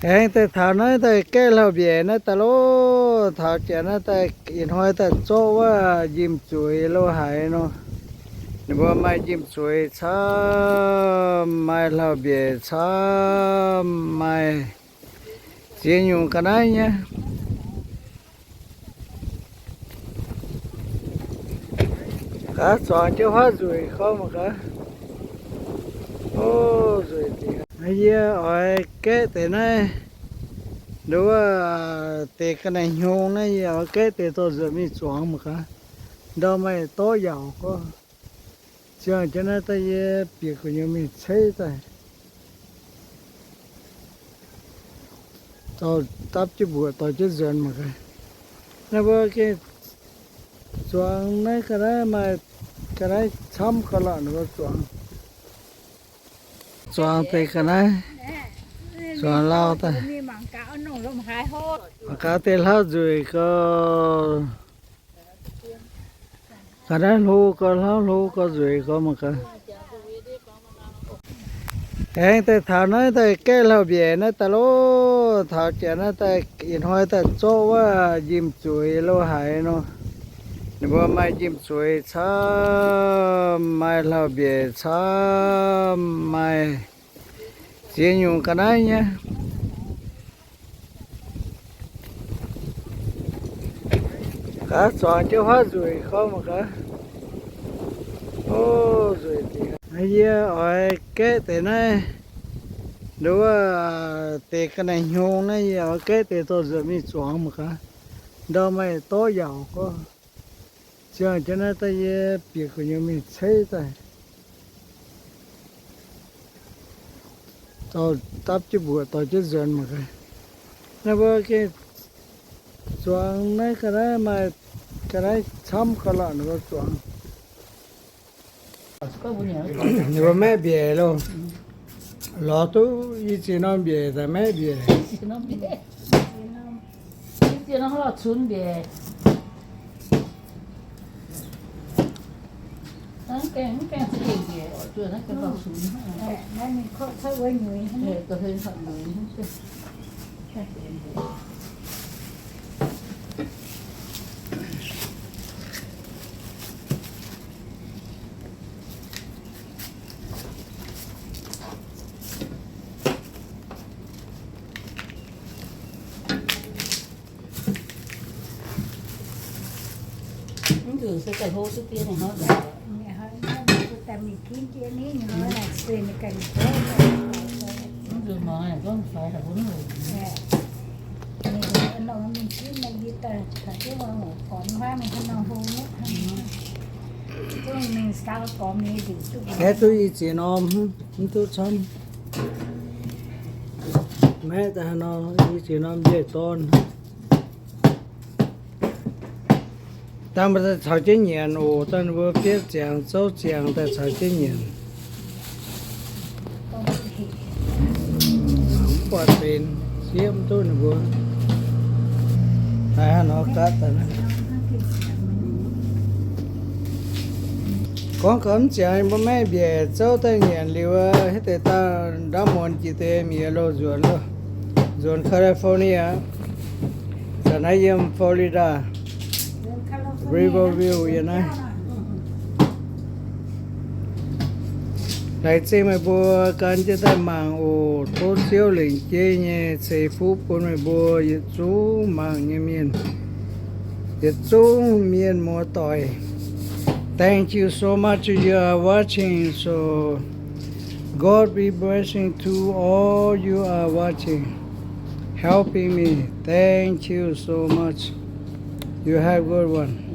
Aengx daaih taux naaiv daaih gaeqv hlauv-mbiaec naaiv daaih loh, taux jaax naaiv daaih ih hnoi daaih zorqv wuov njimv-zueiz lo haaix nor. Ninh mbuo maaih njimv-zueiz camv, maaih hlauv-mbiaec camv, maaih ziex nyungc ga'naaiv nyei. Gaax, zuangx jienv huaav nzueic gorngv mangc gaax. O, nzueic dingc. Yie oix gaeqv deix naaiv, nduov, deix ga'naaiv hnyungx naaiv yie oix gaeqv deix dorh nzuonx mingh zuangx mangc gaax. Ndau maaih dorv yaauc gorngv. Ziangh jienv naaiv daaih yie bieqc gu'nyuoz mingh ceix daaih. Dorh dapv jienv mbuoqc dorh jienv nzuonx mangc gaax. Naaiv mbuo gengh zuangx naaiv ga'naaiv maaih ga'naaiv camv ga'lorqc ninh mbuo zuangx. Zuangx deix ga'naaiv, zuangx lauh daaih. Mangc gaax deix hlauv nzueic gau. Ga'naaiv hlo gau, hlauv hlo gau, nzueic gau mangc gaax. Aengx daaih taux naaiv daaih gaeqv hlauv-mbiaec naaiv daaih loh, taux jaax naaiv daaih ih hnoi daaih zorqv wuov njimv-zueiz lo haaix nor. Ninh mbuo maaih njimv-zueiz camv, maaih hlauv-mbiaec camv, maaih ziex nyungc ga'naaiv nyei. Gaax, zuangx jienv huaav nzueic gorngv mangc gaax. O, nzueic dingc. Yie oix gaeqv deix naaiv, nduov, deix ga'naaiv hnyungx naaiv yie oix gaeqv deix dorh nzuonx mingh zuangx mangc gaax. Ndau maaih dorv yaauc gorngv. Ziangh jienv naaiv daaih yie bieqc gu'nyuoz mingh ceix daaih. Dorh dapv jienv mbuoqc dorh jienv nzuonx mangc gaax. Naaiv mbuo gengh zuangx naaiv ga'naaiv maaih ga'naaiv camv ga'lorqc ninh mbuo zuangx. Ninh mbuo maeqv mbiaec loh. Lorz duqv i ziex norm mbiaec daaih maeqv mbiaec. Mv nzunc se daaih hlo duqv dien hnangv. Mv nzunc mangc gorngv faix haic mbuo. Aeqv, duqv i ziex norm, mv duqv camv. Maeqv daaih haaix nor, i ziex norm njiec dorn. Dangh mbuo daaih caux jienv nyanc oc. Dangh ninh mbuo bietv ziangx zouv ziangx daaih caux jienv nyanc. Mv buatc benx, siev mv duqv ninh mbuo. Haiz haaix nor gatv daaih naaiv. Gorngv gaax mv ziangx mbuo maiv mbiaec zouv daaih nyanc liuz, hitv deix daaih ndaamv muonz jiex deix miex loh nzuonx loh. Nzuonx California. Da'naaiv yiem Florida, Riverview yiem naaiv. Laengz zingh meih mbuo gan jienv daaih mangc oc. Tov Ziouv lengc jeiv nyei ceix fuqv bun meih mbuo yietc zungv mangc nyei mienh, yietc zungv mienh muoz-doic. Thank you so much you are watching. So God be blessing to all you are watching, helping me. Thank you so much. You have good one.